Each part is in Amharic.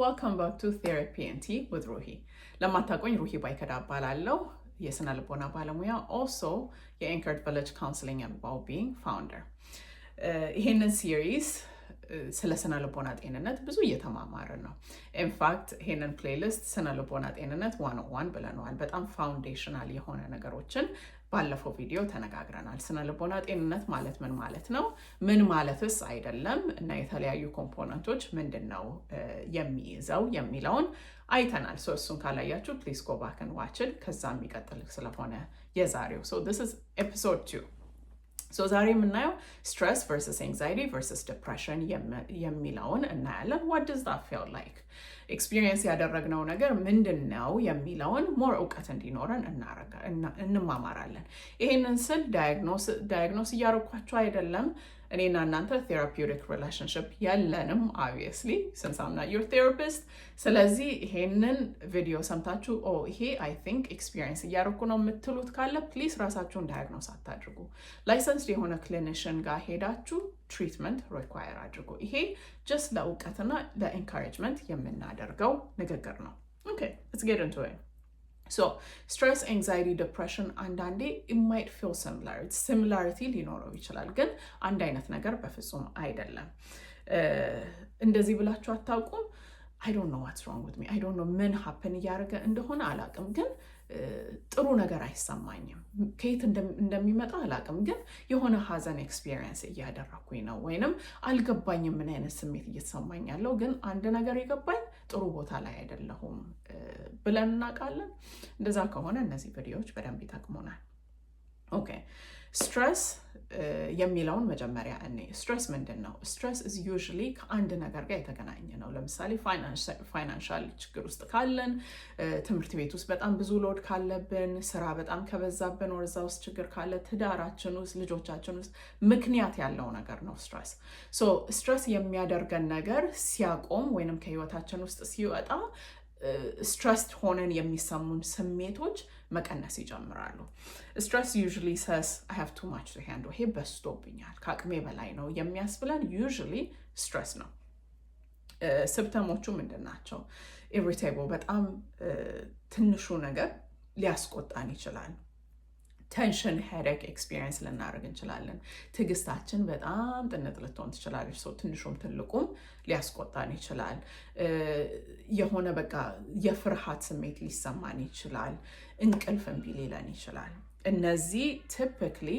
Welcome back to Therapy and Tea with ሩሂ። ለማታውቁኝ ሩሂ ባይከዳ እባላለሁ፣ የስነ ልቦና ባለሙያ፣ also የ Anchored Village Counseling and Wellbeing founder። ይሄንን series ስለ ስነ ልቦና ጤንነት ብዙ እየተማማርን ነው። In fact ይሄንን playlist ስነ ልቦና ጤንነት 101 ብለነዋል። በጣም foundational የሆነ ነገሮችን ባለፈው ቪዲዮ ተነጋግረናል። ስነ ልቦና ጤንነት ማለት ምን ማለት ነው? ምን ማለትስ አይደለም? እና የተለያዩ component ኦች ምንድን ነው የሚይዘው የሚለውን አይተናል። So እሱን ካላያችሁ please go back and watch it፣ ከዛ የሚቀጥል ስለሆነ የዛሬው። So this is episode 2። So ዛሬ የምናየው stress versus anxiety versus depression የሚለውን እናያለን። What does that feel like፣ experience ያደረግነው ነገር ምንድን ነው የሚለውን more እውቀት እንዲኖረን እንማማራለን። ይሄንን ስል diagnose እያደረኳችሁ አይደለም። እኔና እናንተ therapeutic relationship የለንም obviously, since I'm not your therapist። ስለዚህ ይሄንን ቪዲዮ ሰምታችሁ "Oh, ይሄ I think experience እያደረኩ ነው" የምትሉት ካለ please ራሳችሁን diagnose አታድርጉ። Licensed የሆነ clinician ጋር ሄዳችሁ treatment require አድርጉ። ይሄ just ለእውቀትና ለ encouragement የምናደርገው ንግግር ነው። Okay, let's get into it። So stress፣ anxiety፣ depression አንዳንዴ might feel similarity ሊኖረው ይችላል፣ ግን አንድ አይነት ነገር በፍጹም አይደለም። እንደዚህ ብላችሁ አታውቁም? "I don't know what's wrong with me. I don't know፣ ምን happen እያደረገ እንደሆነ አላውቅም፣ ግን ጥሩ ነገር አይሰማኝም። ከየት እንደሚመጣ አላውቅም፣ ግን የሆነ ሀዘን experience እያደረኩኝ ነው፣ ወይንም አልገባኝም ምን አይነት ስሜት እየተሰማኝ ያለው፣ ግን አንድ ነገር የገባኝ ጥሩ ቦታ ላይ አይደለሁም" ብለን እናውቃለን። እንደዛ ከሆነ እነዚህ ቪዲዮዎች በደንብ ይጠቅሙናል። Okay, stress የሚለውን መጀመሪያ እኔ stress ምንድን ነው? Stress is usually ከአንድ ነገር ጋር የተገናኘ ነው። ለምሳሌ financial ችግር ውስጥ ካለን፣ ትምህርት ቤት ውስጥ በጣም ብዙ load ካለብን፣ ስራ በጣም ከበዛብን፣ ወርዛ ውስጥ ችግር ካለ፣ ትዳራችን ውስጥ፣ ልጆቻችን ውስጥ ምክንያት ያለው ነገር ነው stress። So stress የሚያደርገን ነገር ሲያቆም ወይንም ከህይወታችን ውስጥ ሲወጣ stressed ሆነን የሚሰሙን ስሜቶች መቀነስ ይጀምራሉ። Stress usually says "I have too much to handle"፣ ይሄ በዝቶብኛል፣ ከአቅሜ በላይ ነው የሚያስብለን usually stress ነው። Symptom ኦቹ ምንድን ናቸው? Irritable፣ በጣም ትንሹ ነገር ሊያስቆጣን ይችላል። Tension headache experience ልናደርግ እንችላለን። ትዕግስታችን በጣም ጥንጥ ልትሆን ትችላለች። So ትንሹም ትልቁም ሊያስቆጣን ይችላል። የሆነ በቃ የፍርሃት ስሜት ሊሰማን ይችላል። እንቅልፍ እምቢ ሊለን ይችላል። እነዚህ typically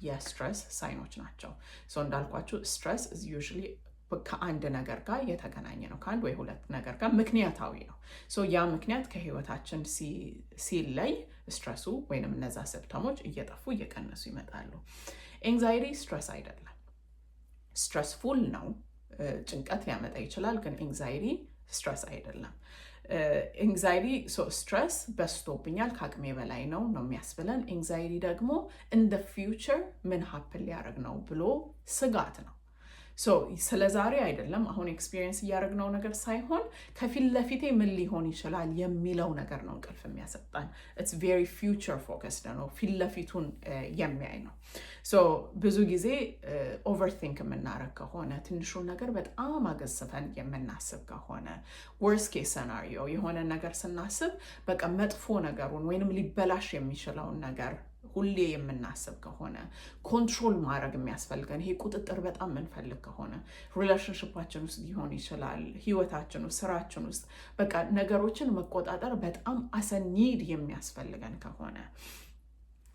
የ stress sign ኦች ናቸው። So እንዳልኳችሁ stress usually ከአንድ ነገር ጋር የተገናኘ ነው። ከአንድ ወይ ሁለት ነገር ጋር ምክንያታዊ ነው። So ያ ምክንያት ከህይወታችን ሲለይ stress ኡ ወይንም እነዛ symptom ኦች እየጠፉ እየቀነሱ ይመጣሉ። Anxiety stress አይደለም። Stressful ነው፣ ጭንቀት ሊያመጣ ይችላል፣ ግን anxiety stress አይደለም። Anxiety stress በዝቶብኛል፣ ከአቅሜ በላይ ነው ነው የሚያስብለን። Anxiety ደግሞ in the future ምን happen ሊያደርግ ነው ብሎ ስጋት ነው። ስለ ዛሬ አይደለም፣ አሁን experience እያደረግነው ነገር ሳይሆን ከፊት ለፊቴ ምን ሊሆን ይችላል የሚለው ነገር ነው እንቅልፍ የሚያሳጣን። It's very future focused ነው፣ ፊት ለፊቱን የሚያይ ነው። So ብዙ ጊዜ overthink የምናደርግ ከሆነ፣ ትንሹን ነገር በጣም አገዝፈን የምናስብ ከሆነ፣ worst case scenario የሆነ ነገር ስናስብ በቃ መጥፎ ነገሩን ወይንም ሊበላሽ የሚችለውን ነገር ሁሌ የምናስብ ከሆነ፣ control ማድረግ የሚያስፈልገን፣ ይሄ ቁጥጥር በጣም የምንፈልግ ከሆነ፣ relationship ኣችን ውስጥ ሊሆን ይችላል፣ ህይወታችን ውስጥ፣ ስራችን ውስጥ በቃ ነገሮችን መቆጣጠር በጣም as a need የሚያስፈልገን ከሆነ፣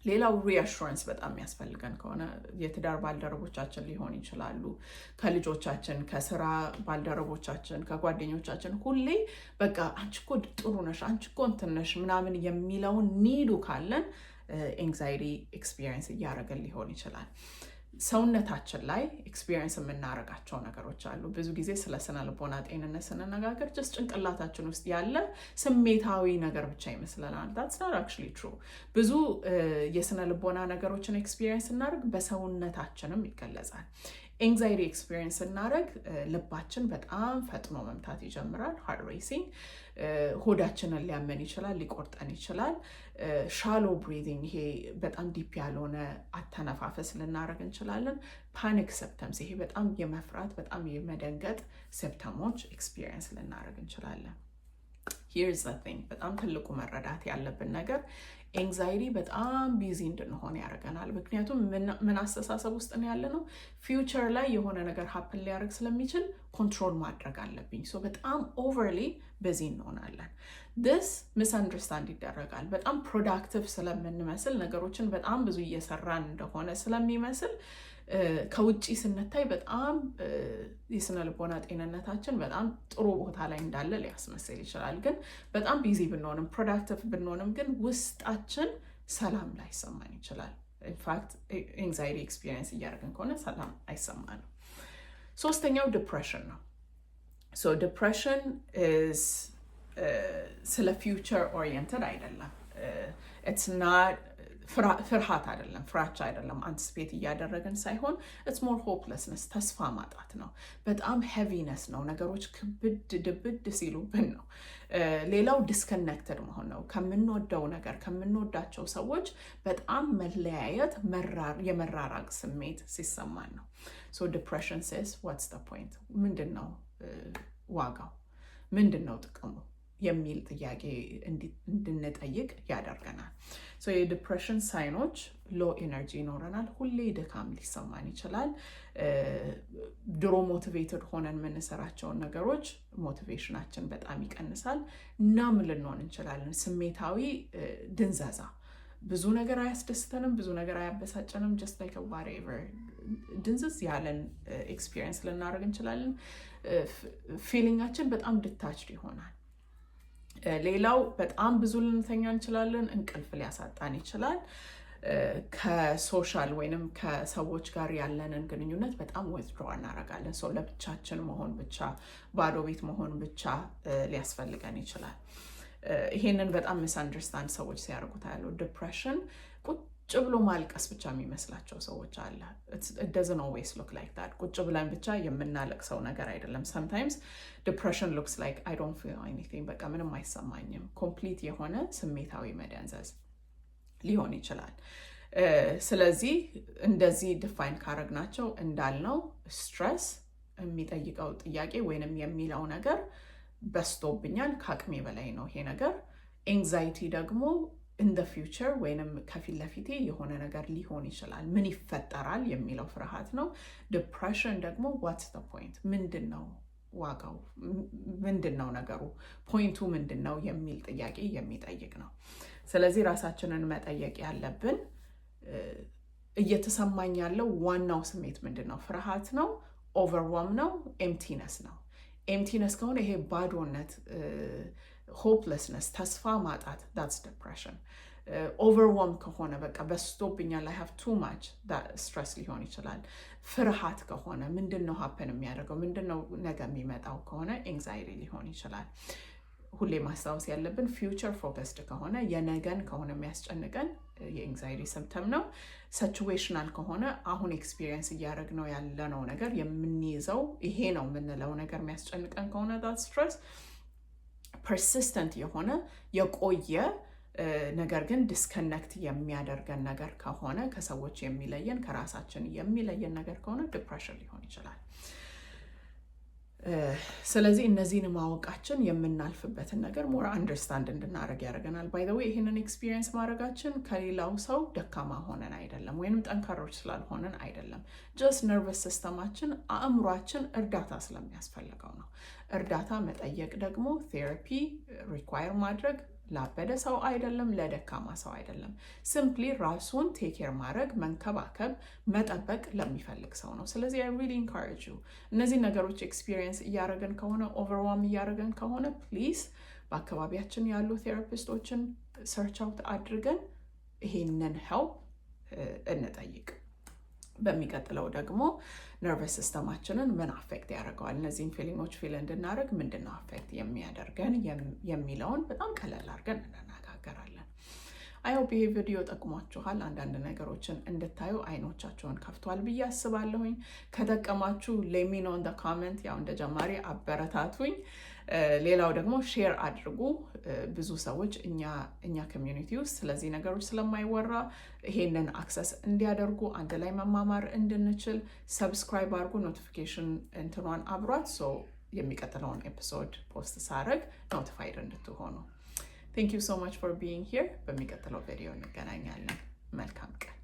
ሌላው reassurance በጣም የሚያስፈልገን ከሆነ፣ የትዳር ባልደረቦቻችን ሊሆን ይችላሉ፣ ከልጆቻችን፣ ከስራ ባልደረቦቻችን፣ ከጓደኞቻችን ሁሌ በቃ "አንቺ እኮ ጥሩ ነሽ፣ አንቺ እኮ እንትን ነሽ" ምናምን የሚለውን need ኡ ካለን anxiety experience እያደረገን ሊሆን ይችላል። ሰውነታችን ላይ experience የምናደርጋቸው ነገሮች አሉ። ብዙ ጊዜ ስለ ስነ ልቦና ጤንነት ስንነጋገር just ጭንቅላታችን ውስጥ ያለ ስሜታዊ ነገር ብቻ ይመስለናል። That's not actually true። ብዙ የስነ ልቦና ነገሮችን experience ስናደርግ በሰውነታችንም ይገለጻል። Anxiety experience ስናደርግ ልባችን በጣም ፈጥኖ መምታት ይጀምራል። Heart racing፣ ሆዳችንን ሊያመን ይችላል፣ ሊቆርጠን ይችላል። Shallow breathing፣ ይሄ በጣም deep ያልሆነ አተነፋፈስ ልናደርግ እንችላለን። Panic symptoms፣ ይሄ በጣም የመፍራት፣ በጣም የመደንገጥ symptom ኦች experience ልናደርግ እንችላለን። Here's the thing፣ በጣም ትልቁ መረዳት ያለብን ነገር anxiety በጣም busy እንድንሆን ያደርገናል። ምክንያቱም ምን አስተሳሰብ ውስጥ ነው ያለነው? Future ላይ የሆነ ነገር happen ሊያደርግ ስለሚችል control ማድረግ አለብኝ። So በጣም overly busy እንሆናለን። This misunderstand ይደረጋል። በጣም productive ስለምንመስል፣ ነገሮችን በጣም ብዙ እየሰራን እንደሆነ ስለሚመስል፣ ከውጭ ስንታይ በጣም የስነ ልቦና ጤንነታችን በጣም ጥሩ ቦታ ላይ እንዳለ ሊያስመስል ይችላል። ግን በጣም busy ብንሆንም፣ productive ብንሆንም ግን ውስጣችን ሰላም ላይሰማን ይችላል። In fact anxiety experience እያደረግን ከሆነ ሰላም አይሰማንም። ሶስተኛው depression ነው። So depression ስለ future oriented አይደለም። It's not ፍርሃት አይደለም፣ ፍራቻ አይደለም፣ anticipate እያደረግን ሳይሆን it's more hopelessness፣ ተስፋ ማጣት ነው። በጣም heaviness ነው። ነገሮች ክብድ ድብድ ሲሉብን ነው። ሌላው disconnected መሆን ነው። ከምንወደው ነገር፣ ከምንወዳቸው ሰዎች በጣም መለያየት፣ የመራራቅ ስሜት ሲሰማን ነው። So depression says, "What's the point? ምንድን ነው ዋጋው? ምንድን ነው ጥቅሙ?" የሚል ጥያቄ እንድንጠይቅ ያደርገናል። የ depression sign ኦች low energy ይኖረናል። ሁሌ ድካም ሊሰማን ይችላል። ድሮ motivated ሆነን የምንሰራቸውን ነገሮች motivation ኣችን በጣም ይቀንሳል። Numb ልንሆን እንችላለን። ስሜታዊ ድንዘዛ፣ ብዙ ነገር አያስደስተንም፣ ብዙ ነገር አያበሳጨንም። Just like whatever ድንዝዝ ያለን experience ልናደርግ እንችላለን። Feeling ኣችን በጣም detached ይሆናል። ሌላው በጣም ብዙ ልንተኛ እንችላለን። እንቅልፍ ሊያሳጣን ይችላል። ከ social ወይንም ከሰዎች ጋር ያለንን ግንኙነት በጣም withdraw እናደርጋለን። So ለብቻችን መሆን ብቻ፣ ባዶ ቤት መሆን ብቻ ሊያስፈልገን ይችላል። ይሄንን በጣም misunderstand ሰዎች ሲያደርጉት አያለሁ። Depression ቁጭ ብሎ ማልቀስ ብቻ የሚመስላቸው ሰዎች አለ። Doesn't always look like that። ቁጭ ብለን ብቻ የምናለቅሰው ነገር አይደለም። Sometimes depression looks like I don't feel anything፣ በቃ ምንም አይሰማኝም። Complete የሆነ ስሜታዊ መደንዘዝ ሊሆን ይችላል። ስለዚህ እንደዚህ define ካረግናቸው እንዳልነው stress የሚጠይቀው ጥያቄ ወይንም የሚለው ነገር በዝቶብኛል፣ ከአቅሜ በላይ ነው ይሄ ነገር። Anxiety ደግሞ in the future ወይንም ከፊት ለፊቴ የሆነ ነገር ሊሆን ይችላል፣ ምን ይፈጠራል የሚለው ፍርሃት ነው። Depression ደግሞ what's the point፣ ምንድን ነው ዋጋው፣ ምንድን ነው ነገሩ፣ point ኡ ምንድን ነው የሚል ጥያቄ የሚጠይቅ ነው። ስለዚህ ራሳችንን መጠየቅ ያለብን እየተሰማኝ ያለው ዋናው ስሜት ምንድን ነው? ፍርሃት ነው? Overwhelm ነው? Emptiness ነው? Emptiness ከሆነ፣ ይሄ ባዶነት፣ hopelessness፣ ተስፋ ማጣት፣ that's depression። Overwhelm ከሆነ፣ በቃ በዝቶብኛል፣ I have too much stress ሊሆን ይችላል። ፍርሃት ከሆነ፣ ምንድን ነው happen የሚያደርገው፣ ምንድን ነው ነገ የሚመጣው ከሆነ anxiety ሊሆን ይችላል። ሁሌ ማስታወስ ያለብን future focused ከሆነ፣ የነገን ከሆነ የሚያስጨንቀን የ anxiety symptom ነው። Situational ከሆነ፣ አሁን experience እያደረግነው ያለነው ነገር፣ የምንይዘው ይሄ ነው የምንለው ነገር የሚያስጨንቀን ከሆነ that's stress። Persistent የሆነ፣ የቆየ ነገር ግን disconnect የሚያደርገን ነገር ከሆነ፣ ከሰዎች የሚለየን፣ ከራሳችን የሚለየን ነገር ከሆነ depression ሊሆን ይችላል። ስለዚህ እነዚህን ማወቃችን የምናልፍበትን ነገር more understand እንድናደርግ ያደርገናል። By the way፣ ይህንን experience ማድረጋችን ከሌላው ሰው ደካማ ሆነን አይደለም፣ ወይንም ጠንካሮች ስላልሆነን አይደለም። Just nervous system ኣችን፣ አእምሯችን እርዳታ ስለሚያስፈልገው ነው። እርዳታ መጠየቅ ደግሞ፣ therapy require ማድረግ ላበደ ሰው አይደለም፣ ለደካማ ሰው አይደለም። Simply ራሱን take care ማድረግ፣ መንከባከብ፣ መጠበቅ ለሚፈልግ ሰው ነው። ስለዚህ I really encourage you፣ እነዚህ ነገሮች experience እያደረግን ከሆነ፣ overwhelm እያደረገን ከሆነ፣ please በአካባቢያችን ያሉ therapist ኦችን search out አድርገን ይሄንን help እንጠይቅ። በሚቀጥለው ደግሞ nervous system ኣችንን ምን affect ያደርገዋል፣ እነዚህን feeling ኦች feel እንድናደርግ ምንድን ነው affect የሚያደርገን የሚለውን በጣም ቀለል አድርገን እንነጋገራለን። I hope ይሄ ቪዲዮ ጠቅሟችኋል። አንዳንድ ነገሮችን እንድታዩ አይኖቻችሁን ከፍቷል ብዬ አስባለሁኝ። ከጠቀማችሁ let me know in the comment። ያው እንደ ጀማሪ አበረታቱኝ። ሌላው ደግሞ share አድርጉ። ብዙ ሰዎች እኛ community ውስጥ ስለዚህ ነገሮች ስለማይወራ ይሄንን access እንዲያደርጉ፣ አንድ ላይ መማማር እንድንችል subscribe አድርጉ። Notification እንትኗን አብሯት፣ so የሚቀጥለውን episode post ሳረግ notified እንድትሆኑ። Thank you so much for being here። በሚቀጥለው ቪዲዮ እንገናኛለን። መልካም ቀን።